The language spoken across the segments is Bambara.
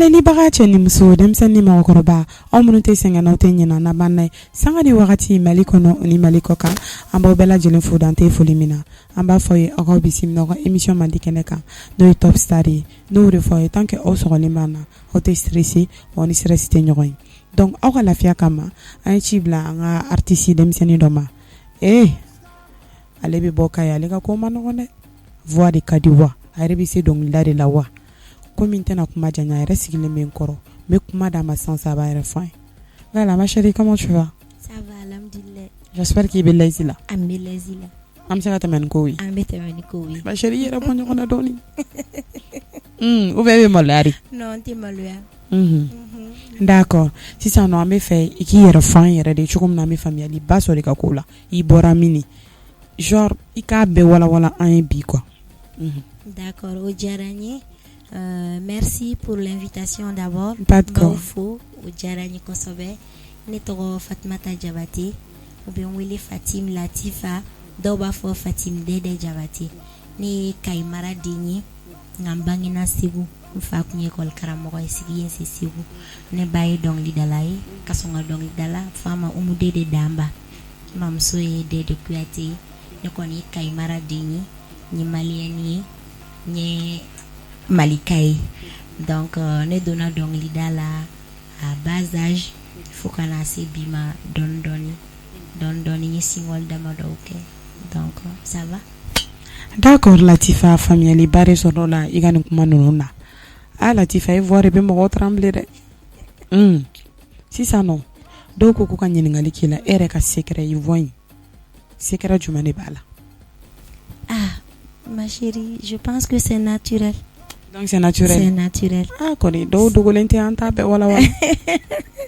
Filɛlibaga cɛ ni muso, denmisɛnnin ni mɔgɔkɔrɔba, aw minnu tɛ sɛgɛn, n'aw tɛ ɲinɛ na banna ye sanga ni wagati, Mali kɔnɔ ni Mali kɔ kan, an b'aw bɛɛ lajɛlen fo dan tɛ foli min na. An b'a fɔ ye aw ka bisimila aw ka émission mandi kɛnɛ kan, n'o ye Top Star ye. N'o de fɔ aw ye, tant que aw sɔgɔlen b'an na, aw tɛ stressé wa ni stress tɛ ɲɔgɔn ye. Donc aw ka lafiya kama, an ye ci bila an ka artiste denmisɛnnin dɔ ma. Ee, ale bɛ bɔ Kayi, ale ka ko ma nɔgɔn dɛ. Voix de ka di wa, a yɛrɛ bɛ se dɔnkilida de la wa. Komi n tɛna kuma janya, a yɛrɛ sigilen bɛ n kɔrɔ, n bɛ kuma d'a ma sisan, a b'a yɛrɛ fɔ an ye. Voilà, ma chérie, comment tu vas? Ça va, alhamdoulilah. J'espère k'i bɛ l'aise la. An bɛ l'aise la. An bɛ se ka tɛmɛ ni kow ye? An bɛ tɛmɛ ni kow ye. Ma chérie, i yɛrɛ bɔ ɲɔgɔn na dɔɔni. Ou bien e bɛ maloya de? Non, n tɛ maloya. D'accord. Sisan nɔ, an bɛ fɛ i k'i yɛrɛ fɔ an yɛrɛ de cogo min na an bɛ faamuyali ba sɔrɔ i ka ko la. I bɔra min, genre i k'a bɛɛ walawala an ye bi quoi. D'accord, o diyara n ye. Merci pour l'invitation d'abord. Pas de N b'aw quoi. fo, o diyara n ye kosɛbɛ. Ne tɔgɔ Fatumata Jabate, u bɛ n wele Fatim Latifa, dɔw b'a fɔ Fatim Dɛdɛ Jabate. Ne ye Kayi mara den ye, nka n bangena Segu. N fa tun ye école karamɔgɔ ye, sigi yen se Segu. Ne ba ye dɔnkilidala ye, ka sɔn ka dɔnkilidala f'a ma Umu Dede Danba. N mamuso ye Dede Kuyate ye. Ne kɔni ye Kayi mara den ye, n ye malienne ye, n ye malika ye. Donc ne donna dɔnkilida la à bas âge fo ka na se bi ma dɔɔni dɔɔni dɔɔni dɔɔni, n ye single damadɔw kɛ, donc ça va. D'accord Latifa, faamuyali ba de sɔrɔ o la i ka nin kuma ninnu na. Ah Latifa, e voix de bɛ mɔgɔw trembler dɛ. Sisan nɔ, dɔw ko k'u ka ɲininkali k'i la, e yɛrɛ ka secret i voix in, secret jumɛn de b'a la? Ah, ma chérie, je pense que c'est naturel. Donc c'est naturel. C'est naturel. Ah kɔni, dɔw dogolen tɛ, an t'a bɛɛ walawala.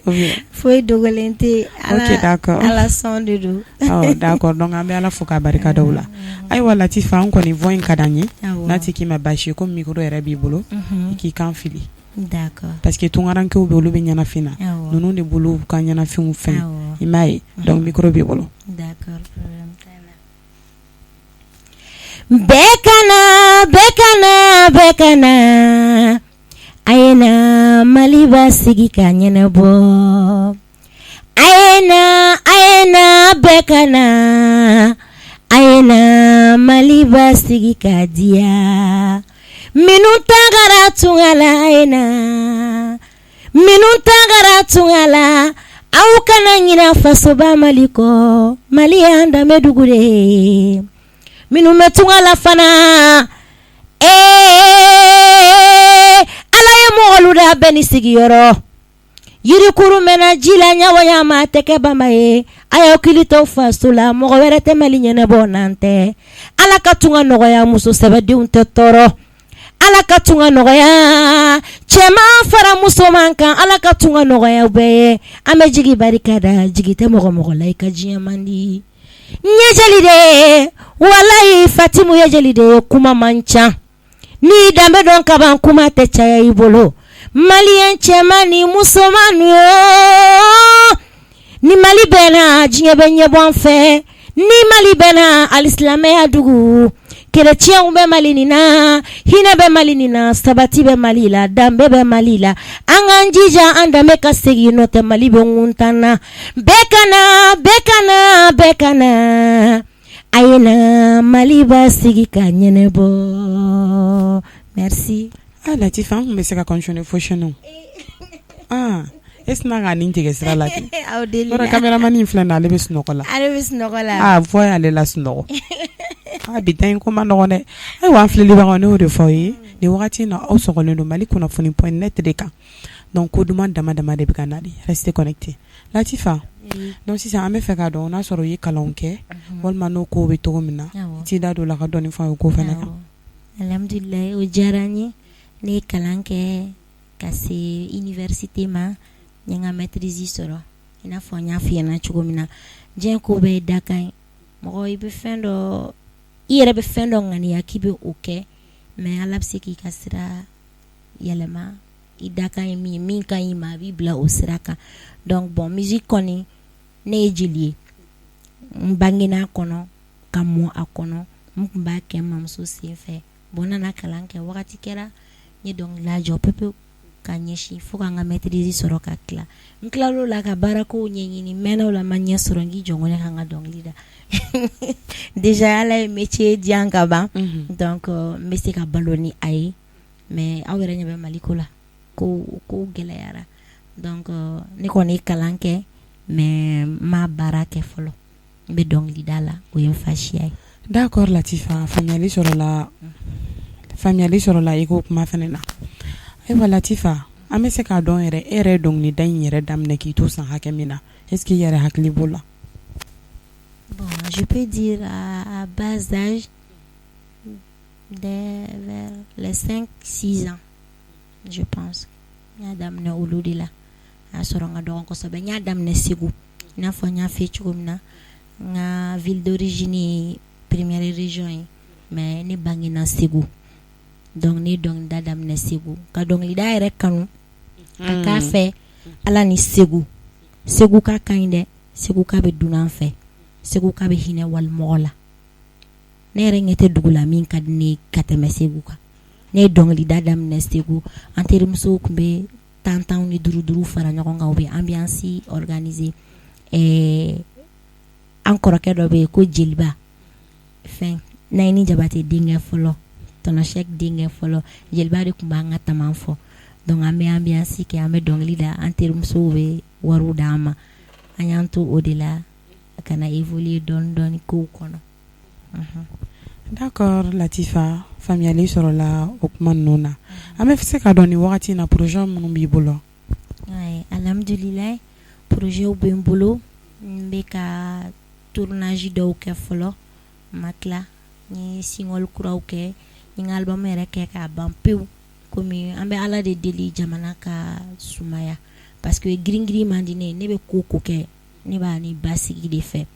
Ou bien? Foyi dogolen tɛ. Ala, Ok, d'accord. Ala sɔn de don. Oh, d'accord. Donc an bɛ Ala fo k'a barika da o la. Ayiwa Latifa, an kɔni voix in ka d'an ye. N'a tɛ k'i ma baasi ye, komi micro yɛrɛ b'i bolo, i k'i kan fili. D'accord. Parce que tunkarankew bɛ, olu bɛ ɲɛnafin na. Ninnu de bolo ka ɲɛnafinw fɛn. I m'a ye? Donc micro b'i bolo. D'accord, problème t'a la. Bɛɛ kana, bɛɛ kana, bɛɛ kana, a ye na Maliba sigi ka ɲɛnabɔ. A ye na, a ye na, bɛɛ kana, a ye na Maliba sigi ka diya. Minnu tagara tunga la, a ye na. Minnu tagara tunga la, aw kana ɲina fasoba Mali kɔ. Mali y'an danbe dugu de ye. Minnu bɛ tunga la fana, ee, Ala ye mɔgɔlu da bɛɛ ni sigiyɔrɔ. Yirikuru mɛnna ji la, ɲawaya ma tɛ kɛ bama ye. A y'aw hakili to faso la, mɔgɔ wɛrɛ tɛ Mali ɲɛnabɔ n'an tɛ. Ala ka tunga nɔgɔya, muso sɛbɛdenw tɛ tɔɔrɔ. Ala ka tunga nɔgɔya, cɛman fara musoman kan. Ala ka tunga nɔgɔya bɛɛ ye. An bɛ jigi barika da, jigi tɛ mɔgɔ mɔgɔ la, i ka diɲɛ man di. N ye jeli de ye, walayi Fatimu ye jeli de ye, kuma man ca. N'i danbe dɔn kaban, kuma tɛ caya i bolo. Malien cɛman ni musoman yo, ni Mali bɛnna, diɲɛ bɛ ɲɛbɔ an fɛ. Ni Mali bɛnna, alisilamɛya dugu, kerecɛnw bɛ Mali nin na, hinɛ bɛ Mali nin na, sabati bɛ Mali la, danbe bɛ Mali la. An k'an jija an danbe ka segin, n'o tɛ Mali bɛ ŋuntan na. Bɛɛ kana, bɛɛ kana, bɛɛ kana, a ye na Maliba sigi ka ɲɛnabɔ. Merci. Ah Latifa, an tun bɛ se ka continuer fo sini. Ah, e sina k'a nin tigɛ sira la ten. Aw deli. Yɔrɔ caméraman in filɛ nin ye, ale bɛ sunɔgɔ la. Ale bɛ sunɔgɔ la. Ah, voix y'ale la sunɔgɔ. Ah, bi ta in ko ma nɔgɔn dɛ. Ayiwa an filɛlibagaw, ne y'o de fɔ aw ye nin wagati in na, aw sɔgɔlen don Mali kunnafoni point net de kan. Donc ko duman dama dama de bɛ ka na de. Restez connectés. Latifa, donc sisan an bɛ fɛ k'a dɔn n'a sɔrɔ i ye kalanw kɛ walima n'o kow bɛ cogo min na, i t'i da don o la ka dɔɔni fɔ an ye o ko fana kan. Alhamdulilayi, o diyara n ye. Ne ye kalan kɛ ka se université ma, n ye n ka maîtrise sɔrɔ. I n'a fɔ n y'a f'i ɲɛna cogo min na, diɲɛ ko bɛɛ ye dakan ye. Mɔgɔ i bɛ fɛn dɔ, i yɛrɛ bɛ fɛn dɔ ŋaniya k'i bɛ o kɛ, mais Ala bɛ se k'i ka sira yɛlɛma. I dakan ye min ye, min ka ɲi i ma, a b'i bila o sira kan. Donc bon, musique kɔni, ne ye jeli ye, n bangena a kɔnɔ ka mɔ a kɔnɔ, n tun b'a kɛ n mamuso sen fɛ. Bon, n nana kalan kɛ, wagati kɛra n ye dɔnkilida jɔ pepewu ka ka ɲɛsin fo ka n ka maîtrise sɔrɔ ka tila. N tilal'o la ka baarakow ɲɛɲini, n mɛnna o la, n ma ɲɛ sɔrɔ, n k'i jɔ n ko ne ka n ka dɔnkili da. Déjà Ala ye métier di yan ka ban, donc n bɛ se ka balo ni a ye, mais aw yɛrɛ ɲɛ bɛ Mali ko la, ko ko gɛlɛyara. Donc ne kɔni ye kalan kɛ, mais n ma baara kɛ fɔlɔ, n bɛ dɔnkilida la, o ye n fasiya ye. D'accord Latifa, faamuyali sɔrɔla, faamuyali sɔrɔla i ko kuma fana na. Ayiwa Latifa, an bɛ se k'a dɔn yɛrɛ, e yɛrɛ ye dɔnkilida in yɛrɛ daminɛ k'i to san hakɛ min na, est ce que i yɛrɛ hakili b'o la? Bon, je peux dire à bas âge, vers les 5 6 ans, je pense. N y'a daminɛ olu de la. A y'a sɔrɔ n ka dɔgɔ kosɛbɛ. N y'a daminɛ Segu, i n'a fɔ n y'a fɔ cogo min na, n ka ville d'origine ye première région ye, mais ne bangena Segu. Donc ne ye dɔnkilida daminɛ Segu, ka dɔnkilida yɛrɛ kanu ka k'a fɛ Ala ni Segu. Segu ka ka ɲi dɛ, Segu ka bɛ dunan fɛ, Segu ka bɛ hinɛ walimɔgɔ la. Ne yɛrɛ ɲɛ tɛ dugu la min ka di ne ye ka tɛmɛ Segu kan. Ne ye dɔnkilida daminɛ Segu, an terimusow tun bɛ tan tan ni duuru duuru fara ɲɔgɔn kan, u bɛ ambiance organiser. An kɔrɔkɛ dɔ bɛ yen ko Jeliba fɛn, Nayini Jabate denkɛ fɔlɔ, Tɔnɔ Sɛki denkɛ fɔlɔ, Jeliba de tun b'an ka taman fɔ. Donc an bɛ ambiance kɛ, an bɛ dɔnkili da, an terimusow bɛ wariw d'an ma. An y'an to o de la ka na évoluer dɔɔni dɔɔni kow kɔnɔ. D'accord Latifa, faamuyali sɔrɔla o kuma ninnu na. An bɛ se k'a dɔn nin wagati in na, projet minnu b'i bolo? Alhamdulilayi, projet bɛ n bolo. N bɛ ka tournage dɔw kɛ fɔlɔ, n ma tila. N ye single kuraw kɛ, n ye n ka album yɛrɛ kɛ k'a ban pewu. Komi an bɛ Ala de deli jamana ka sumaya, parce que girin girin man di ne ye. Ne bɛ ko ko kɛ, ne b'a ni basigi de fɛ.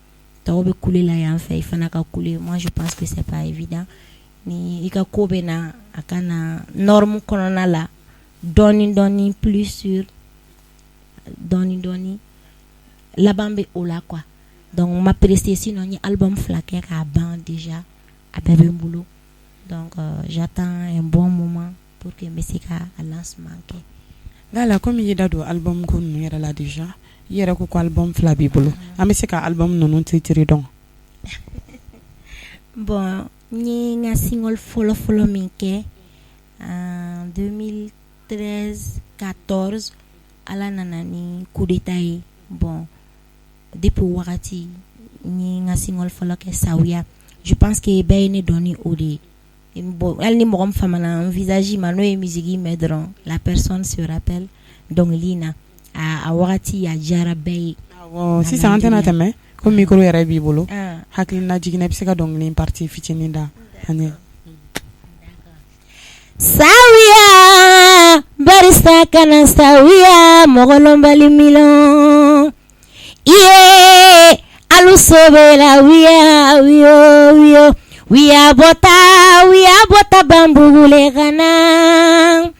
Tɔw bɛ kule la yan fɛ, i fana ka kule, moi je pense que c'est pas évident. Ni i ka ko bɛ na, a ka na norme kɔnɔna la dɔɔni dɔɔni, plus sur dɔɔni dɔɔni, laban bɛ o la quoi. Donc n ma pressé, sinon n ye album fila kɛ k'a ban déjà, a bɛɛ bɛ n bolo. Donc j'attends un bon moment pour que n bɛ se ka a lancement kɛ. Voilà, komi i y'i da don album ko ninnu yɛrɛ la déjà, i yɛrɛ ko ko album fila b'i bolo, an bɛ se ka album ninnu titre dɔn? Bon, n ye n ka single fɔlɔ fɔlɔ min kɛ en 2013 14, Ala nana ni coup d'état ye. Bon, depuis o wagati, n ye n ka single fɔlɔ kɛ Sawuya. Je pense que bɛɛ ye ne dɔn ni o de ye. Bon, hali ni mɔgɔ min famana n visage ma, n'o ye musique mɛn dɔrɔn, la personne se rappelle dɔnkili in na. A wagati a diyara bɛɛ ye. Awɔ, sisan an tɛna tɛmɛ, ko micro yɛrɛ b'i bolo, hakilina jiginna, i bɛ se ka dɔnkili partie fitinin da an ye. Sawuya barisa kana sawuya, mɔgɔlɔnbali milɔn iye alu sobela wuya wuyo wuyo wuya bɔta wuya bɔta banbugule ka na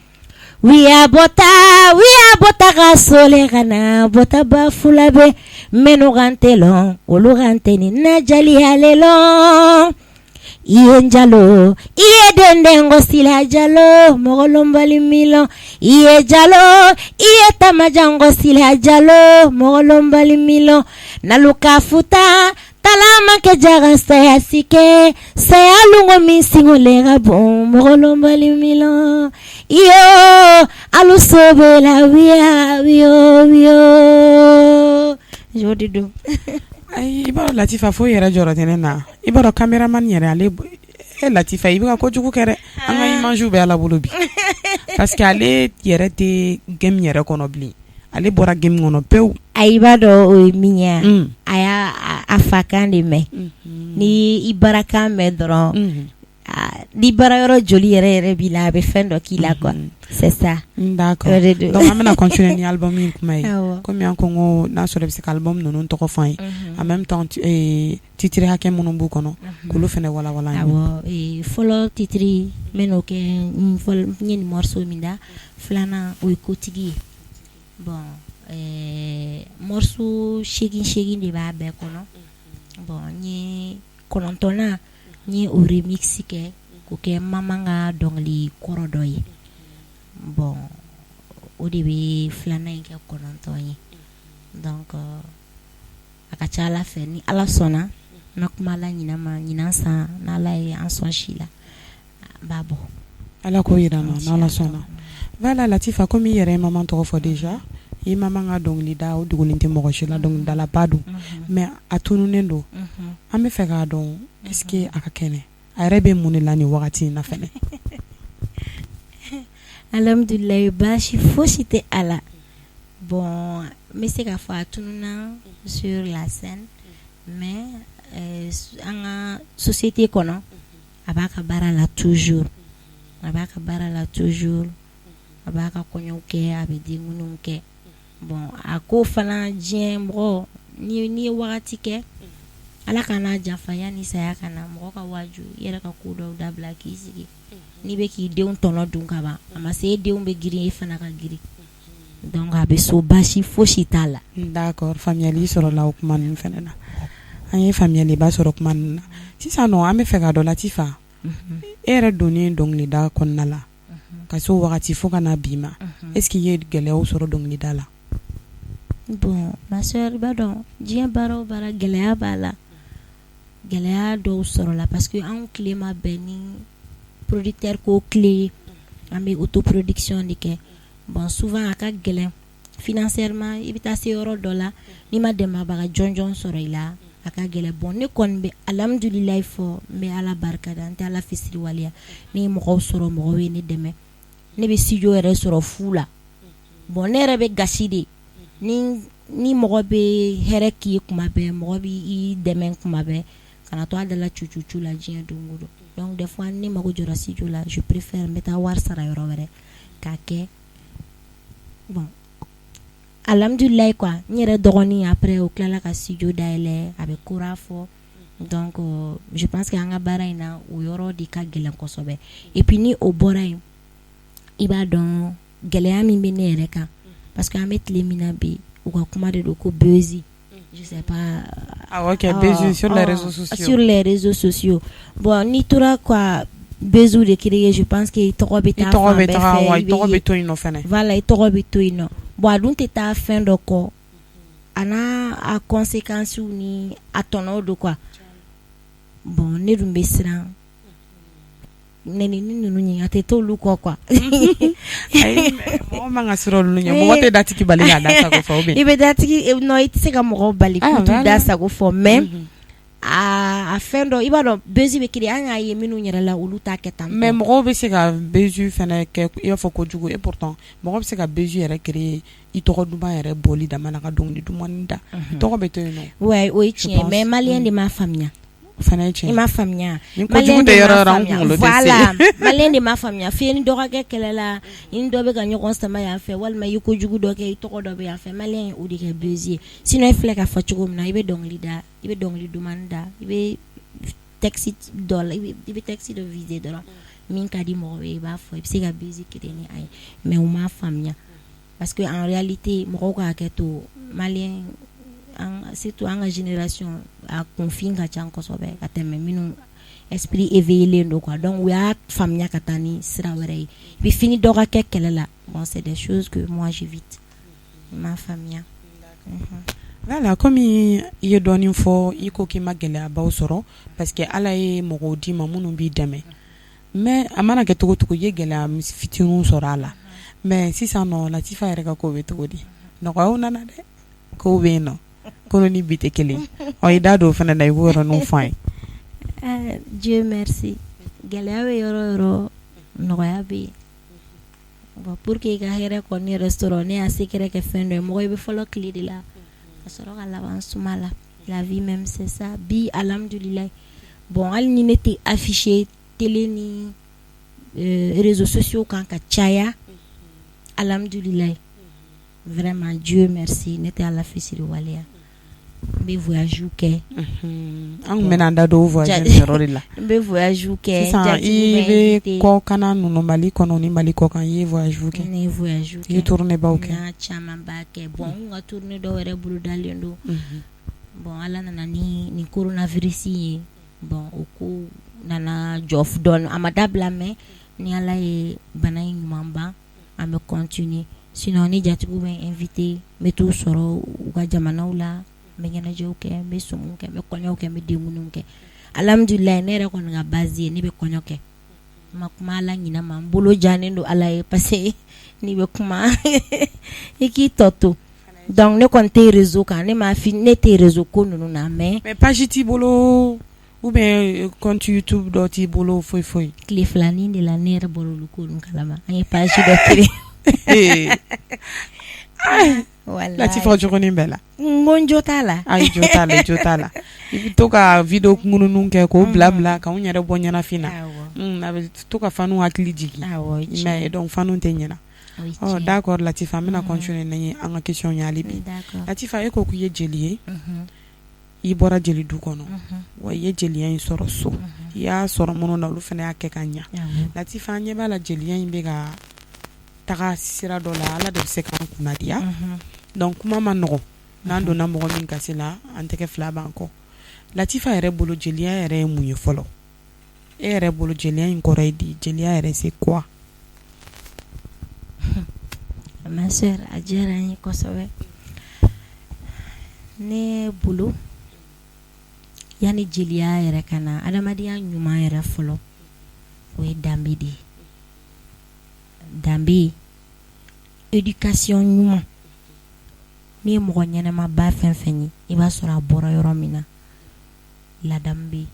wuya bɔta wuya bɔta ka sole ka na bɔta ba fila bɛ minnu kan tɛ lɔn, olu kan tɛ ni na jali ale lɔn. I ye jalo, i ye dendenko sila jalo, mɔgɔlɔnbali milɔn. I ye jalo, i ye tamajanko sila jalo, mɔgɔlɔnbali milɔn. Nalu ka futa talama kɛ jaga saya si kɛ saya lungo min singo ka bon, mɔgɔlɔnbali milɔn. Iyo alu sobela wuya wuyo wuyo o de don. Ayi, i b'a dɔn Latifa, foyi yɛrɛ jɔrɔ tɛ ne na. I b'a dɔn, caméraman yɛrɛ ale, e Latifa, i bɛ ka kojugu kɛ dɛ. An ka image bɛ Ala bolo bi, parce que ale yɛrɛ tɛ game yɛrɛ kɔnɔ bilen, ale bɔra game kɔnɔ pewu. A i b'a dɔn o ye min ye, a y'a a fa kan de mɛn. Ni i baarakan mɛn dɔrɔn, ni baara yɔrɔ joli yɛrɛ yɛrɛ b'i la, a bɛ fɛn dɔ k'i la quoi, c'est ça. D'accord, donc an bɛna continuer ni album in kuma ye. Komi an ko ko n'a sɔrɔ i bɛ se ka album ninnu tɔgɔ fɔ an ye, en même temps titre hakɛ minnu b'u kɔnɔ, k'olu fana walawala an ye. Awɔ, fɔlɔ titre n bɛ n'o kɛ, n ye nin morceau min da, filanan o ye kotigi ye. Bon, morceau 8 8 de b'a bɛɛ kɔnɔ. Bon, n ye kɔnɔntɔnnan, n ye o remix kɛ k'o kɛ mama ka dɔnkili kɔrɔ dɔ ye. Bon, O de bɛ filanan in kɛ 9 ye. Donc a ka ca Ala fɛ, ni Ala sɔnna, n kuma Ala ɲinɛ ma, ɲinan san, n'Ala ye an sɔn si la, n b'a bɔ. Ala k'o jira an na, n'Ala sɔnna. Voilà Latifa, komi i yɛrɛ ye maman tɔgɔ fɔ déjà, i maman ka dɔnkilida, o dogolen tɛ mɔgɔ si la, dɔnkilidalaba don, mais a tununnen don. An bɛ fɛ k'a dɔn, est ce que a ka kɛnɛ, a yɛrɛ bɛ mun de la nin wagati in na fɛnɛ? Alhamdulilayi, baasi fosi tɛ a la. Bon, n bɛ se k'a fɔ a tununa sur la scène, mais an ka société kɔnɔ, a b'a ka baara la toujours, a b'a ka baara la toujours, a b'a ka kɔɲɔw kɛ, a bɛ denkundiw kɛ. Bon, a ko fana, diɲɛ mɔgɔ, n'i ye wagati kɛ, Ala ka n'a janfa, yanni saya ka na, mɔgɔ ka waaju, i yɛrɛ ka ko dɔw dabila k'i sigi. N'i bɛ k'i denw tɔnɔ dun ka ban, a ma se e denw bɛ girin, e fana ka girin. Donc a bɛ so, baasi fosi t'a la. D'accord, faamuyali sɔrɔla o kuma ninnu fana na. An ye faamuyaliba sɔrɔ kuma ninnu na. Sisan nɔ, an bɛ fɛ k'a dɔn, Latifa, e yɛrɛ donnen dɔnkilida kɔnɔna la ka se o wagati fo ka na bi ma, est ce que i ye gɛlɛyaw sɔrɔ dɔnkilida la? Bon, ma sœur, i b'a dɔn, diɲɛ baara o baara, gɛlɛya b'a la. Gɛlɛya dɔw sɔrɔla parce que anw tile ma bɛn ni producteur ko tile ye, an bɛ autoproduction de kɛ. Bon, souvent a ka gɛlɛn financièrement, i bɛ taa se yɔrɔ dɔ la, n'i ma dɛmɛbaga jɔnjɔn sɔrɔ i la, a ka gɛlɛn. Bon, ne kɔni bɛ alhamdulilayi fɔ, n bɛ Ala barikada, n tɛ Ala fisiriwaleya. Ne ye mɔgɔw sɔrɔ, mɔgɔw ye ne dɛmɛ. Ne bɛ studio yɛrɛ sɔrɔ fu la. Bon, ne yɛrɛ bɛ gasi de ni mɔgɔ bɛ hɛrɛ k'i ye kuma bɛɛ, mɔgɔ b'i dɛmɛ kuma bɛɛ, kana to a da la cucucu la diɲɛ don o don. Donc des fois, ne mago jɔra studio la, je préfère n bɛ taa wari sara yɔrɔ wɛrɛ k'a kɛ. Bon, alhamdulilayi quoi, n yɛrɛ dɔgɔnin, après o tilala ka studio dayɛlɛ, a bɛ kora fɔ. Donc je pense que an ka baara in na, o yɔrɔ de ka gɛlɛn kosɛbɛ. Et puis ni o bɔra yen, i b'a dɔn gɛlɛya min bɛ ne yɛrɛ kan, parce que an bɛ tile min na bi, u ka kuma de don ko buzz, je sais pas. Ah ok, buzz sur les réseaux sociaux. Sur les réseaux sociaux. Bon, n'i tora ka buzz de créer, je pense que i tɔgɔ bɛ taa fan bɛɛ fɛ, wa i tɔgɔ bɛ to yen nɔ fɛnɛ. Voilà, i tɔgɔ bɛ to yen nɔ. Bon, a dun tɛ taa fɛn dɔ kɔ, a n'a a conséquences ni a tɔnɔw don quoi. Bon, ne dun bɛ siran nɛni ni ninnu ɲɛ, a tɛ t'olu kɔ quoi. Mɔgɔ man ka siran olu ɲɛ, mɔgɔ tɛ datigi bali k'a da sago fɔ, ou bien? I bɛ datigi non, i tɛ se ka mɔgɔw bali k'u t'u da sago fɔ, mais a fɛn dɔ, i b'a dɔn, buzz bɛ créer, an y'a ye minnu yɛrɛ la, olu t'a kɛ tan. Mais mɔgɔw bɛ se ka buzz fɛnɛ kɛ i b'a fɔ kojugu, et pourtant mɔgɔ bɛ se ka buzz yɛrɛ créer i tɔgɔ duman yɛrɛ bɔli dama na, ka dɔnkili dumanni da, i tɔgɔ bɛ to yen nɔ. Ouais, o ye tiɲɛ, mais malien de m'a faamuya. O fana ye tiɲɛ. I m'a faamuya. Ni kojugu tɛ yɔrɔ yɔrɔ, an kunkolo tɛ se. Voilà, malien de m'a faamuya. F'i ni dɔ ka kɛ kɛlɛ la, i ni dɔ bɛ ka ɲɔgɔn sama yan fɛ, walima i ye kojugu dɔ kɛ, i tɔgɔ dɔ bɛ yan fɛ, malien ye o de kɛ buzz ye. Sinon e filɛ k'a fɔ cogo min na, i bɛ dɔnkili da, i bɛ dɔnkili dumanni da, i bɛ texte dɔ la, i bɛ texte dɔ viser dɔrɔn min ka di mɔgɔw ye, i b'a fɔ, i bɛ se ka buzz créer ni a ye. Mais u m'a faamuya, parce que en réalité mɔgɔw ka hakɛ to, malien, surtout an ka génération, a kunfin ka ca kosɛbɛ ka tɛmɛ minnu esprit éveillé don quoi. Donc u y'a faamuya ka taa ni sira wɛrɛ ye. I bɛ fini dɔ ka kɛ kɛlɛ la. Bon, c'est des choses que moi j'évite, n m'a faamuya. Voilà, komi i ye dɔɔnin fɔ, i ko k'i ma gɛlɛyabaw sɔrɔ parce que Ala ye mɔgɔw d'i ma minnu b'i dɛmɛ, mais a mana kɛ cogo cogo, i ye gɛlɛya fitininw sɔrɔ a la. Mais sisan nɔ, Latifa yɛrɛ ka ko bɛ cogo di? Nɔgɔyaw nana dɛ, kow bɛ yen nɔ, kunun ni bi tɛ kelen. Ɔ, i da don o fana na, i b'o yɔrɔninw fɔ an ye. Dieu merci, gɛlɛya bɛ yɔrɔ o yɔrɔ, nɔgɔya bɛ yen. Bon, pour que i ka hɛrɛ kɔni yɛrɛ sɔrɔ, ne y'a secret kɛ fɛn dɔ ye, mɔgɔ i bɛ fɔlɔ tile de la ka sɔrɔ ka laban suma la. La vie même, c'est ça. Bi, alhamdulilayi, bon, hali ni ne tɛ afficher télé ni réseaux sociaux kan ka caya, alhamdulilayi, vraiment, Dieu merci, ne tɛ Ala fisiriwaleya, n bɛ voyage kɛ. An kun bɛna an da don o voyage yɔrɔ de la. N bɛ voyage kɛ. Sisan i bɛ kɔkanna ninnu, Mali kɔnɔ ni Mali kɔkan, i ye voyage kɛ? Ne ye voyage kɛ. I ye tournée baw kɛ? N y'a camanba kɛ. Bon, n ka tournée dɔw yɛrɛ bolodalen don. Bon, Ala nana ni nin coronavirus ye. Bon, o ko nana jɔ dɔɔnin, a ma dabila, mais ni Ala ye bana in ɲuman ban, an bɛ continuer. Sinon ni jatigiw bɛ n invité n bɛ t'u sɔrɔ u ka jamanaw la, n bɛ ɲɛnajɛw kɛ, n bɛ sumunw kɛ, n bɛ kɔɲɔw kɛ, n bɛ denkundiw kɛ. Alhamdulilayi ne yɛrɛ kɔni ka base ye ne bɛ kɔɲɔ kɛ. N ma kuma Ala ɲinɛ ma, n bolo jalen don Ala ye parce que n'i bɛ kuma i k'i tɔ to. Donc ne kɔni tɛ réseau kan, ne m'a fɔ ne tɛ réseau ko ninnu na mais mais page t'i bolo ou bien compte YouTube dɔ t'i bolo foyi foyi. Tile filanin de la ne yɛrɛ bɔra olu ko ninnu kalama an ye page dɔ créer. Walahi Latifa jogonin bɛɛ la. N ko n jo t'a la. Ayi jo t'a la jo t'a la i bɛ to ka vidéo kunkuruninw kɛ k'o bila bila k'anw yɛrɛ bɔ ɲɛnafin na. Awɔ. A bɛ to ka fanu hakili jigin. Awɔ o ye tiɲɛ ye. Donc fanu tɛ ɲinɛ. O ye tiɲɛ ye. D'accord Latifa an bɛna continuer ni an ka question ye hali bi. D'accord. Latifa e ko k'i ye jeli ye. I bɔra jeli du kɔnɔ wa i ye jeliya in sɔrɔ so i y'a sɔrɔ minnu na olu fana y'a kɛ ka ɲɛ. Latifa an ɲɛ b'a la jeliya in bɛ ka taga sira dɔ la, Ala de bɛ se k'an kunnadiya. Donc kuma ma nɔgɔn n'an donna mɔgɔ min gasi la an tɛgɛ fila b'an kɔ. Latifa yɛrɛ bolo jeliya yɛrɛ ye mun ye fɔlɔ? E yɛrɛ bolo jeliya in kɔrɔ ye di? Jeliya yɛrɛ c'est quoi? Ma sœur a diyara n ye kosɛbɛ. Ne bolo yanni jeliya yɛrɛ ka na, adamadenya ɲuman yɛrɛ fɔlɔ o ye danbe de ye. Danbe, éducation ɲuman. N'i ye mɔgɔ ɲɛnamaba fɛn fɛn ye, i b'a sɔrɔ a bɔra yɔrɔ min na ladamu bɛ yen.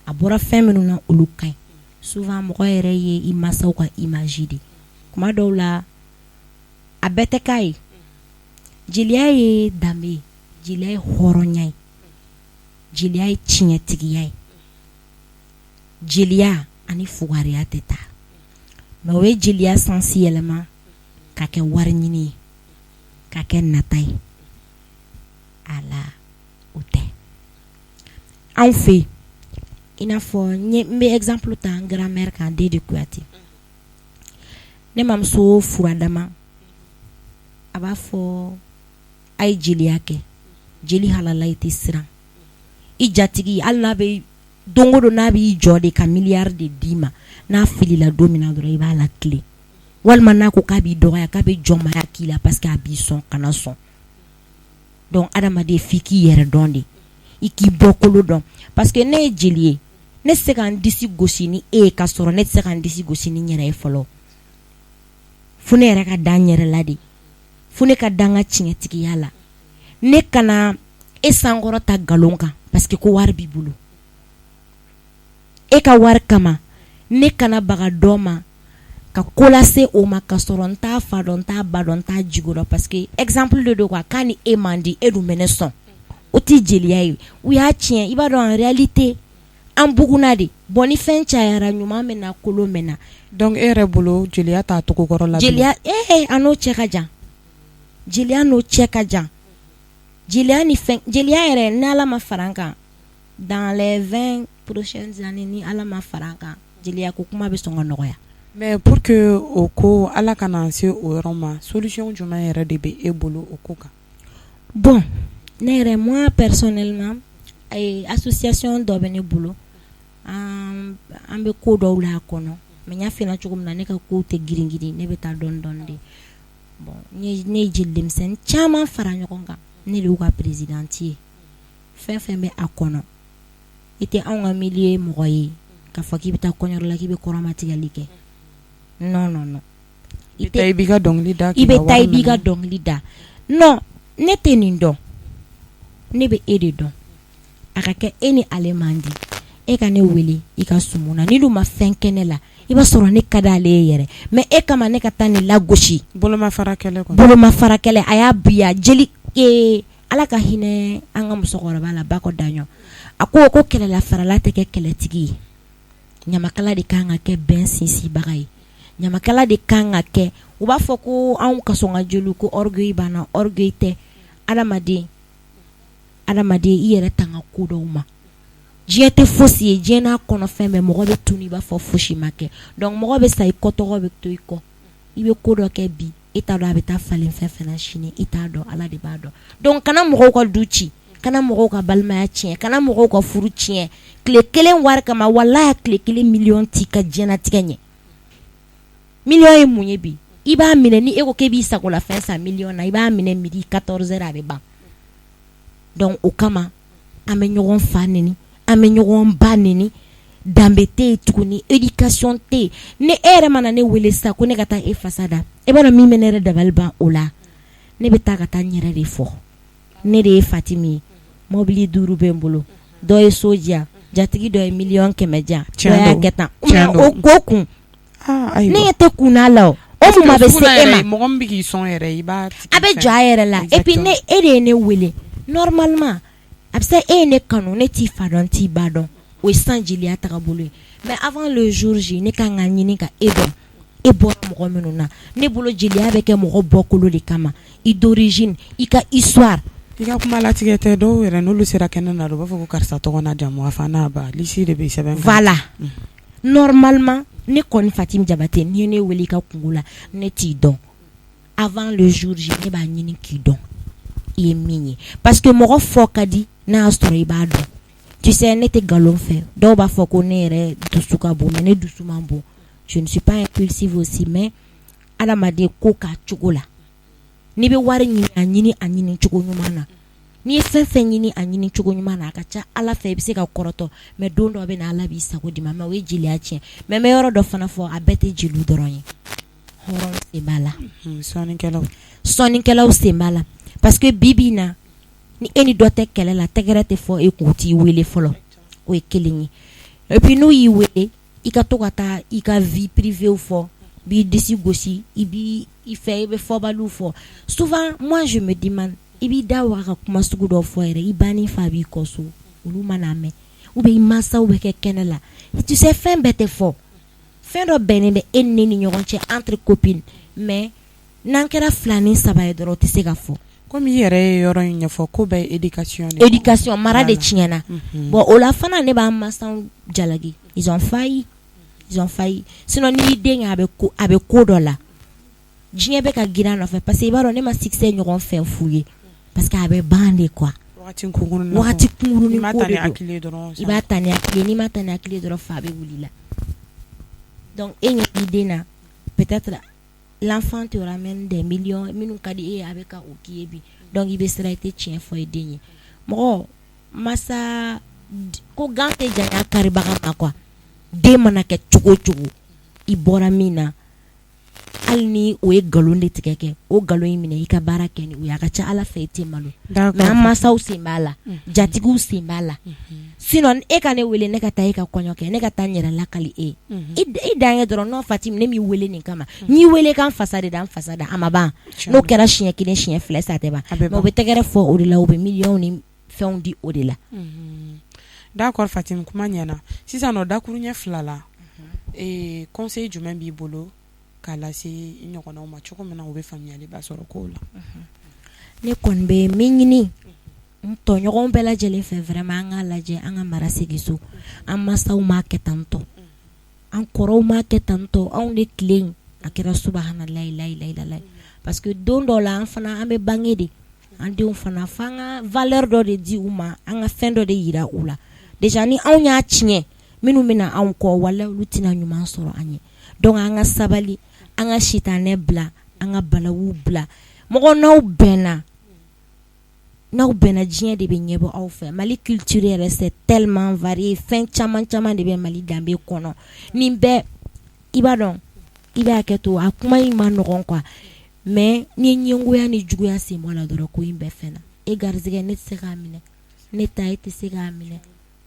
A bɔra fɛn minnu na olu ka ɲi. Souvent mɔgɔ yɛrɛ ye i mansaw ka image de ye. Kuma dɔw la a bɛɛ tɛ k'a ye. Jeliya ye danbe ye, jeliya ye hɔrɔnya ye, jeliya ye tiɲɛtigiya ye. Jeliya ani fugariya tɛ taa. Mais o ye jeliya sens yɛlɛma ka kɛ wari ɲini ye, ka kɛ nata ye. A la o tɛ. Anw fɛ yen, i n'a fɔ n bɛ exemple ta n grand mère kan Dede Kuyate. Ne mamuso furadama a b'a fɔ a ye jeliya kɛ, jeli halala i tɛ siran. I jatigi hali n'a bɛ don o don n'a b'i jɔ de ka miliyari de d'i ma, n'a filila don min na dɔrɔn i b'a latilen. Walima n'a ko k'a b'i dɔgɔya k'a bɛ jɔnmaya k'i la parce que a b'i sɔn, kana sɔn. Donc adamaden f'i k'i yɛrɛ dɔn de, i k'i bɔkolo dɔn. Parce que ne ye jeli ye, ne tɛ se ka n disi gosi ni e ye ka sɔrɔ ne tɛ se ka n disi gosi ni n yɛrɛ ye fɔlɔ. Fo ne yɛrɛ ka da n yɛrɛ la de, fo ne ka da n ka tiɲɛtigiya la. Ne kana e sankɔrɔ ta nkalon kan parce que ko wari b'i bolo. E ka wari kama ne kana baga dɔ ma ka ko lase o ma ka sɔrɔ n t'a fa dɔn, n t'a ba dɔn, n t'a jigo dɔn. Parce que exemple de don quoi, k'a ni e man di, e dun bɛ ne sɔn. O tɛ jeliya ye. U y'a tiɲɛ. I b'a dɔn en réalité an bugunna de. Bon ni fɛn cayara ɲuman bɛ na, kolon bɛ na. Donc e yɛrɛ bolo jeliya t'a cogo kɔrɔ la bilen. Jeliya a n'o cɛ ka jan. Jeliya n'o cɛ ka jan. Jeliya ni fɛn, jeliya yɛrɛ ni Ala ma fara an kan dans les 20 prochaines années ni Ala ma fara an kan jeliya ko kuma bɛ sɔn ka nɔgɔya. Mais pour que o ko Ala kana se o yɔrɔ ma, solution jumɛn yɛrɛ de bɛ e bolo o ko kan? Bon ne yɛrɛ moi personnellement association dɔ bɛ ne bolo, an bɛ ko dɔw la a kɔnɔ. Mais n y'a f'i ɲɛna cogo min na ne ka kow tɛ girin girin, ne bɛ taa dɔɔni dɔɔni de. Bon ne ye jeli denmisɛnnin caman fara ɲɔgɔn kan, ne de y'u ka présidente ye. Fɛn fɛn bɛ a kɔnɔ, i tɛ anw ka milieu mɔgɔ ye k'a fɔ k'i bɛ taa kɔɲɔyɔrɔ la k'i bɛ kɔrɔmatigɛli kɛ. Non non non. I bɛ taa i b'i ka dɔnkili da. I bɛ taa i b'i ka dɔnkili da. Non ne tɛ nin dɔn, ne bɛ e de dɔn. A ka kɛ e ni ale man di, e ka ne wele i ka sumu na, ni dun ma fɛn kɛ ne la, i b'a sɔrɔ ne ka di ale ye yɛrɛ. Mais e kama ne ka taa nin lagosi. Bolomafara kɛlɛ kɔnɔ. Bolomafara kɛlɛ a y'a biya jeli Ala ka hinɛ an ka musokɔrɔba la Bakɔ Daɲɔ. A ko ko kɛlɛla farala tɛ kɛ kɛlɛtigi ye. Ɲamakala de kan ka kɛ bɛn sinsinbaga ye. Ɲamakala de kan ka kɛ, u b'a fɔ ko anw kasɔnka jeliw ko orgueil b'an na, orgueil tɛ. Adamaden, adamaden i yɛrɛ tanga ko dɔw ma. Diɲɛ tɛ fosi ye, diɲɛ n'a kɔnɔ fɛn bɛɛ, mɔgɔ bɛ tunu i b'a fɔ fosi ma kɛ. Donc mɔgɔ bɛ sa i kɔ tɔgɔ bɛ to i kɔ. I bɛ ko dɔ kɛ bi, e t'a dɔn a bɛ taa falen fɛn fɛn na sini, i t'a dɔn, Ala de b'a dɔn. Donc kana mɔgɔw ka du ci, kana mɔgɔw ka balimaya tiɲɛ, kana mɔgɔw ka furu tiɲɛ. Tile kelen wari kama, walahi tile kelen miliyɔn t'i ka diɲɛnatigɛ ɲɛ. Miliyɔn ye mun ye bi? I b'a minɛ ni e ko k'e b'i sagolafɛn san miliyɔn na, i b'a minɛ midi 14 heures a bɛ ban. Donc o kama an bɛ ɲɔgɔn fa neni, an bɛ ɲɔgɔn ba neni, danbe tɛ yen tuguni, éducation tɛ yen. Ni e yɛrɛ mana ne wele sisan ko ne ka taa e fasa da, e b'a dɔn min bɛ ne yɛrɛ dabali ban o la, ne bɛ taa ka taa n yɛrɛ de fɔ. Ne de ye Fatimi ye, mobili 5 bɛ n bolo, dɔ ye so di yan, jatigi dɔ ye miliyɔn 100 di yan, dɔ y'a kɛ tan, o ko kun ne ɲɛ tɛ kun la o mun bɛ se e ma, mɔgɔ min bɛ k'i sɔn yɛrɛ i b'a a bɛ jɔ a yɛrɛ la et puis ne e de ye ne wele normalement a bɛ se e ye ne kanu, ne t'i fa dɔn, n t'i ba dɔn, o ye san jeliya tagabolo ye. Mais avant le jour J, ne kan ka ɲini ka e dɔn, e bɔra mɔgɔ minnu na. Ne bolo jeliya bɛ kɛ mɔgɔ bɔkolo de kama, i d'origine, i ka histoire. I ka kuma latigɛ tɛ. Dɔw yɛrɛ n'olu sera kɛnɛ na, u b'a fɔ ko karisa tɔgɔ n'a jamu, a fa n'a ba, liste de bɛ sɛbɛn. Voilà, normalement ne kɔni Fatimi Jabate, n'i ye ne wele i ka kungo la, ne t'i dɔn. Avant le jour J, ne b'a ɲini k'i dɔn, i ye min ye, parce que mɔgɔ fɔ ka di n'a y'a sɔrɔ i b'a dɔn. Tu sais, ne tɛ nkalon fɛ. Dɔw b'a fɔ ko ne yɛrɛ dusu ka bon, mais ne dusu man bon, je ne suis pas impulsive aussi. Mais adamaden ko k'a cogo la, n'i bɛ wari ɲini, a ɲini, a ɲini cogo ɲuman na. N'i ye fɛn fɛn ɲini, a ɲini cogo ɲuman na, a ka ca Ala fɛ i bɛ se ka kɔrɔtɔ. Mais don dɔ bɛ na, Ala b'i sago d'i ma. Mais o ye jeliya tiɲɛ. Mais n bɛ yɔrɔ dɔ fana fɔ, a bɛɛ tɛ jeliw dɔrɔn ye, hɔrɔn sen b'a la. Sɔnnikɛlaw. Sɔnnikɛlaw sen b'a la, parce que bi bi in na, ni e ni dɔ tɛ kɛlɛ la, tɛgɛrɛ tɛ fɔ e kun, t'i wele fɔlɔ, o ye kelen ye. Et puis n'u y'i wele, i ka to ka taa i ka vie privée fɔ, b'i disi gosi, i b'i i fɛ, i bɛ fɔbaliw fɔ. Souvent moi je me demande, i b'i da waga ka kuma sugu dɔ fɔ yɛrɛ, i ba ni fa b'i kɔ so, olu mana mɛn, ou bien i mansaw bɛ kɛ kɛnɛ la. Tu sais, fɛn bɛɛ tɛ fɔ. Fɛn dɔ bɛnnen bɛ e ni ne ni ɲɔgɔn cɛ entre copines, mais n'an kɛra fila ni saba ye dɔrɔn, o tɛ se ka fɔ. Komi i yɛrɛ ye yɔrɔ in ɲɛfɔ, ko bɛɛ ye éducation de ye. Éducation, mara de tiɲɛna. Bon, o la fana ne b'an mansaw jalaki, ils ont failli, ils ont failli. Sinon n'i y'i den ye a bɛ ko dɔ la, diɲɛ bɛ ka girin a nɔfɛ, parce que i b'a dɔn, ne ma succès ɲɔgɔn fɛn f'u ye, parce que a bɛ ban de quoi. Wagati kunkurunin. Wagati kunkurunin ko de don. I b'a ta ni hakili ye, n'i ma ta ni hakili ye dɔrɔn, fa bɛ wuli la. Donc e ɲɛ b'i den na, peut-être l'enfant te ramène des millions minnu ka di e ye, a bɛ ka o k'i ye bi. Donc i bɛ siran, i tɛ tiɲɛ fɔ i den ye. Mɔgɔ masa ko gan tɛ janya karibaga ma quoi. Den mana kɛ cogo o cogo, i bɔra min na, hali ni o ye nkalon de tigɛ kɛ, o nkalon in minɛ, i ka baara kɛ ni o ye, a ka ca Ala fɛ i tɛ malo. Mais an mansaw sen b'a la, jatigiw sen b'a la. Sinon e ka ne wele ne ka taa e ka kɔɲɔ kɛ, ne ka taa n yɛrɛ lakali e ye, i dan ye dɔrɔn. Non Fatimi, ne m'i wele nin kama, n y'i wele ka n fasa de da, n fasa da, a ma ban. N'o kɛra siɲɛ kelen, siɲɛ fila, sa tɛ ban. Mais u bɛ tɛgɛrɛ fɔ o de la, u bɛ miliyɔnw ni fɛnw di o de la. D'accord Fatimi, kuma ɲɛna. Sisan nɔ, dakuruɲɛ fila la, conseil jumɛn b'i bolo k'a lase i ɲɔgɔnnaw ma, cogo min na u bɛ faamuyaliba sɔrɔ kow la? Ne kɔni bɛ min ɲini n tɔɲɔgɔnw bɛɛ lajɛlen fɛ, vraiment an k'a lajɛ, an ka mara segin so. An mansaw m'a kɛ tan tɔ, an kɔrɔw m'a kɛ tan tɔ, anw de tile in a kɛra subahanallahi la ilaha illallah. Parce que don dɔw la, an fana an bɛ bange de, an denw fana, f'an ka valeur dɔ de di u ma, an ka fɛn dɔ de yira u la. Déjà ni anw y'a tiɲɛ, minnu bɛna anw kɔ, walahi olu tɛna ɲuman sɔrɔ an ye. Donc an ka sabali, an ka sitanɛ bila, an ka balawu bila. Mɔgɔ n'aw bɛnna, n'aw bɛnna, diɲɛ de bɛ ɲɛbɔ aw fɛ. Mali culture yɛrɛ, c'est tellement varié, fɛn caman caman de bɛ Mali danbe kɔnɔ. Nin bɛɛ i b'a dɔn, i b'a kɛ to, a kuma in ma nɔgɔn quoi. Mais ni ɲɛngoya ni juguya sen bɔ la dɔrɔn, ko in bɛɛ fɛn na. E garisɛgɛ, ne tɛ se k'a minɛ, ne ta, e tɛ se k'a minɛ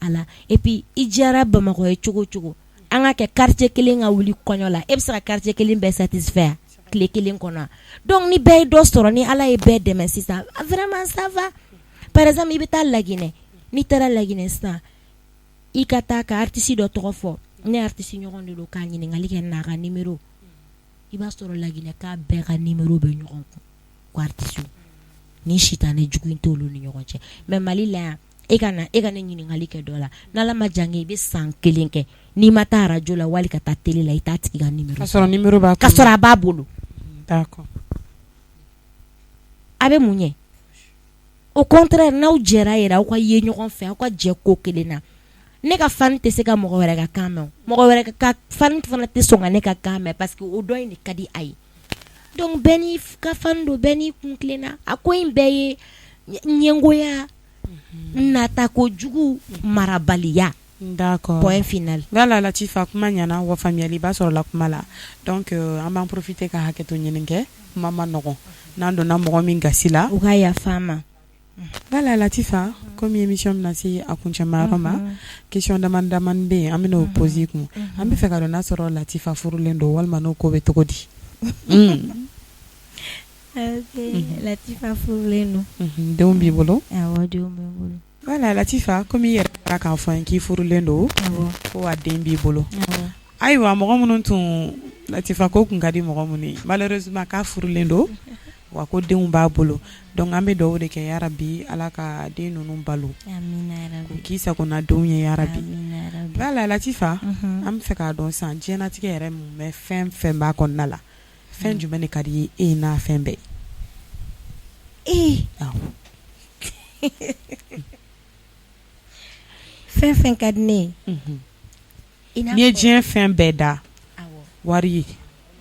a la. Et puis i diyara Bamakɔ ye cogo o cogo, an ka kɛ quartier kelen ka wuli kɔɲɔ la, e bɛ se ka quartier kelen bɛɛ satisfait tile kelen kɔnɔ? Donc ni bɛɛ ye dɔ sɔrɔ, ni Ala ye bɛɛ dɛmɛ sisan, vraiment ça va. Par exemple i bɛ taa Laginɛ, n'i taara Laginɛ sisan, i ka taa ka artiste dɔ tɔgɔ fɔ, ne artiste ɲɔgɔn de don, k'a ɲininkali kɛ n'a ka numéro, i b'a sɔrɔ Laginɛka bɛɛ ka numéro bɛ ɲɔgɔn kun ko artiste ni sitanɛ jugu in t'olu ni ɲɔgɔn cɛ. Mais Mali la yan, e ka na, e ka ne ɲininkali kɛ dɔ la, n'Ala ma jan kɛ, i bɛ san kelen kɛ, n'i ma taa arajo la wali ka taa télé la, i t'a tigi ka numéro. Ka sɔrɔ numéro b'a ka sɔrɔ a b'a bolo. D'accord. A bɛ mun ɲɛ? Au contraire, n'aw jɛra yɛrɛ, aw ka ye ɲɔgɔn fɛ, aw ka jɛ ko kelen na. Ne ka fan tɛ se ka mɔgɔ wɛrɛ ka kan mɛn, mɔgɔ wɛrɛ ka fan fana tɛ sɔn ka ne ka kan mɛn, parce que o dɔ in de ka di a ye. Donc bɛɛ n'i ka fan don, bɛɛ n'i kun tilenna. A ko in bɛɛ ye ɲɛngoya, natako jugu, marabaliya. D'accord. Point final. Voilà Latifa, kuma ɲɛna wa faamuyali ba sɔrɔla kuma la. Donc an b'an profiter ka hakɛto ɲini kɛ, kuma ma nɔgɔn n'an donna mɔgɔ min gasi la. U ka yafa an ma. Voilà Latifa, comme émission bɛna se a kuncɛma yɔrɔ ma, question dama damani bɛ yen, an bɛna o poser i kun. An bɛ fɛ ka dɔn n'a sɔrɔ Latifa furulen don walima n'o ko bɛ cogo di? Ok, Latifa furulen don. Denw b'i bolo? Awɔ, denw bɛ n bolo. Voilà Latifa, comme i yɛrɛ bɔra k'a fɔ an ye k'i furulen don, ko wa den b'i bolo. Ayiwa, mɔgɔ minnu tun Latifa ko kun ka di mɔgɔ minnu ye, malheureusement k'a furulen don wa ko denw b'a bolo. Donc an bɛ dugawu de kɛ, yarabi Ala ka den ninnu balo, k'u k'i sagona denw ye, yarabi. Voilà Latifa, an bɛ fɛ k'a dɔn sisan, diɲɛlatigɛ yɛrɛ mun bɛ, fɛn fɛn b'a kɔnɔna la, fɛn jumɛn de ka di ye e n'a fɛn bɛɛ ye? Ee! Awɔ. Fɛn fɛn ka di ne ye. N'i ye diɲɛ fɛn bɛɛ da, wari,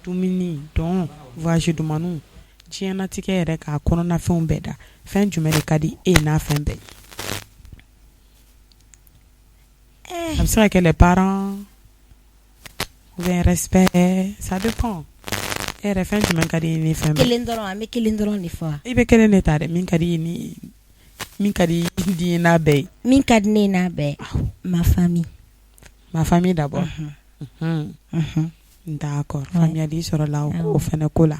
dumuni, dɔn, voyage dumanniw, diɲɛlatigɛ yɛrɛ k'a kɔnɔnafɛnw bɛɛ da, fɛn jumɛn de ka di e n'a fɛn bɛɛ ye? A bɛ se ka kɛ les parents ou bien respect, ça dépend. E yɛrɛ, fɛn jumɛn ka di i ye ni fɛn bɛɛ? Kelen dɔrɔn, an bɛ kelen dɔrɔn de fɔ wa? I bɛ kelen de ta dɛ, min ka di i ye ni min ka di i ye n'a bɛɛ ye. Min ka di ne ye n'a bɛɛ ye, ma famille. Ma famille d'abord. D'accord, faamuyali sɔrɔla o fɛnɛ ko la.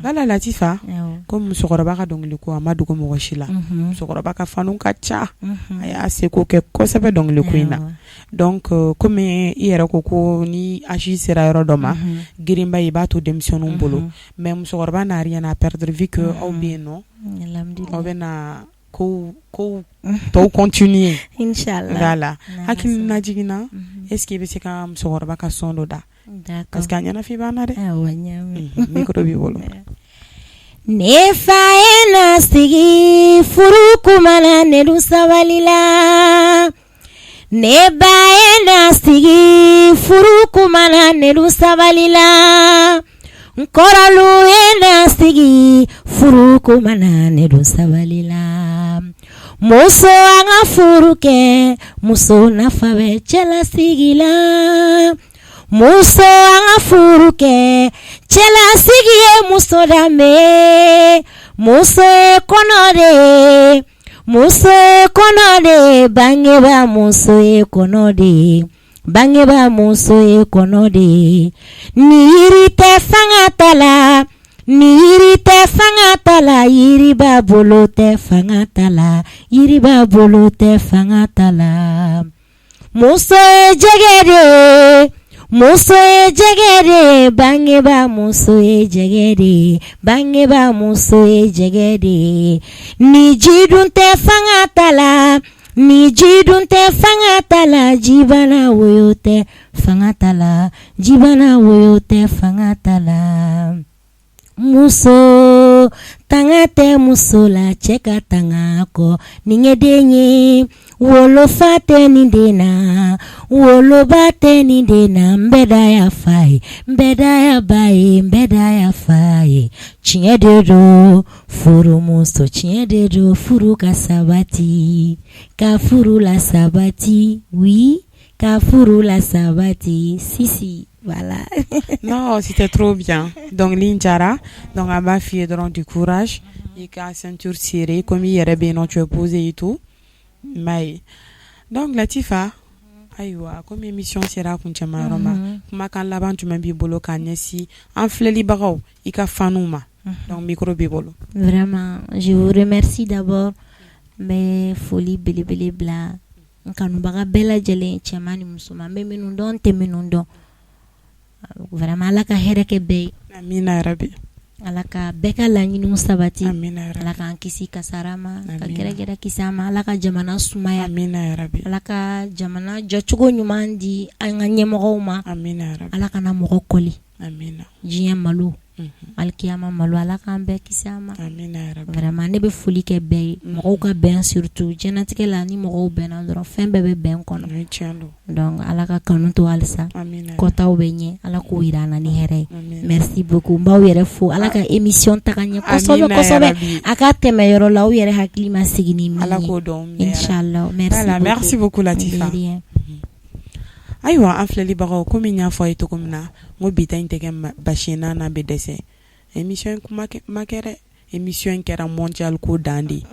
Voilà Latifa, ko musokɔrɔba ka dɔnkili ko a ma dogo mɔgɔ si la. Musokɔrɔba ka fanu ka ca, a y'a seko kɛ kosɛbɛ dɔnkili ko in na. Donc komi i yɛrɛ ko ko ni âge sera yɔrɔ dɔ ma, girinba i b'a to denmisɛnninw bolo, mais musokɔrɔba n'a rien à perdre vu que aw bɛ yen nɔ, aw bɛna ko ko tɔw continuer. Inchallah. Voilà, hakilina jiginna, est ce que i bɛ se ka musokɔrɔba ka son dɔ da? Parce que a ɲɛnafin b'an na dɛ. Awɔ, n y'a mɛn. Micro b'i bolo. Ne fa ye na sigi furu kuma na, ne dun sabali la. Ne ba ye na sigi furu kuma na, ne dun sabali la. N kɔrɔlu ye na sigi furu kuma na, ne dun sabali la. Muso, an ka furu kɛ, muso nafa bɛ cɛlasigi la. Muso, an ka furu kɛ, cɛlasigi ye muso danbe. Muso ye kɔnɔ de ye, muso ye kɔnɔ de ye, bangeba muso ye kɔnɔ de ye, bangeba muso ye kɔnɔ de ye. Ni yiri tɛ fanga ta la, ni yiri tɛ fanga ta la, yiriba bolo tɛ fanga ta la, yiriba bolo tɛ fanga ta la. Muso ye jɛgɛ de ye, muso ye jɛgɛ de ye, bangeba muso ye jɛgɛ de ye, bangeba muso ye jɛgɛ de ye. Ni ji dun tɛ fanga ta la, ni ji dun tɛ fanga ta la, jibana woyo tɛ fanga ta la, jibana woyo tɛ fanga ta la. Muso, tanga tɛ muso la cɛ ka tanga kɔ. Nin ye den ye, wolofa tɛ nin den na, woloba tɛ nin den na. N bɛ da ya fa ye, n bɛ da ya ba ye, n bɛ da ya fa ye. Tiɲɛ de don, furumuso, tiɲɛ de don, furu ka sabati, ka furu la sabati, oui, ka furu la sabati, si si, voilà. Non, c'était trop bien. Dɔnkili in diyara. Donc an b'a f'i ye dɔrɔn, du courage, i ka ceinture serrée, comme i yɛrɛ bɛ yen nɔ, tu es posée et tout, n b'a ye. Donc Latifa, ayiwa, comme émission sera a kuncɛma yɔrɔ ma, kumakan laban jumɛn b'i bolo k'a ɲɛsin an filɛlibagaw, i ka faniw ma? Donc micro b'i bolo. Vraiment, je vous remercie d'abord. N bɛ foli belebele bila n kanubaga bɛɛ lajɛlen, cɛman ni musoman, n bɛ minnu dɔn, n tɛ minnu dɔn. Vraiment, Ala ka hɛrɛ kɛ bɛɛ ye. Amina yarabi. Ala ka bɛɛ ka laɲiniw sabati. Amina yarabi. Ala k'an kisi kasara ma, ka gɛrɛgɛrɛ kisi an ma. Ala ka jamana sumaya. Amina yarabi. Ala ka jamana jɔcogo ɲuman di an ka ɲɛmɔgɔw ma. Amina yarabi. Ala kana mɔgɔ kɔli. Amina. Diɲɛ malo. Alikiyama malo ala k'an bɛɛ kisi a ma. Vraiment ne bɛ foli kɛ bɛɛ ye, mɔgɔw ka bɛn surtout diɲɛnatigɛ la ni mɔgɔw bɛnna dɔrɔn fɛn bɛɛ bɛ bɛn kɔnɔ. Donc ala ka kanu to halisa, kɔtaw bɛ ɲɛ ala k'o jira an na ni hɛrɛ ye. Merci beaucoup n b'aw yɛrɛ fo ala ka émission taga ɲɛ kosɛbɛ kosɛbɛ a ka tɛmɛ yɔrɔ la aw yɛrɛ hakili ma sigi ni min ye inchallah. Merci beaucoup Latifa. Ayiwa an filɛlibagaw komi n y'a fɔ a ye cogo min na n ko bi ta in tɛ kɛ basi ye n'a n'a bɛ dɛsɛ émission in kuma ma kɛ dɛ émission in kɛra mondial ko dan de ye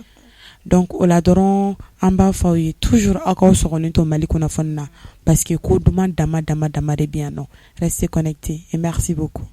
donc o la dɔrɔn an b'a fɔ aw ye toujours aw k'aw sɔgɔlen to Mali kunnafoni na parce que ko duman dama dama dama de bɛ yan nɔ restez connectés et merci beaucoup.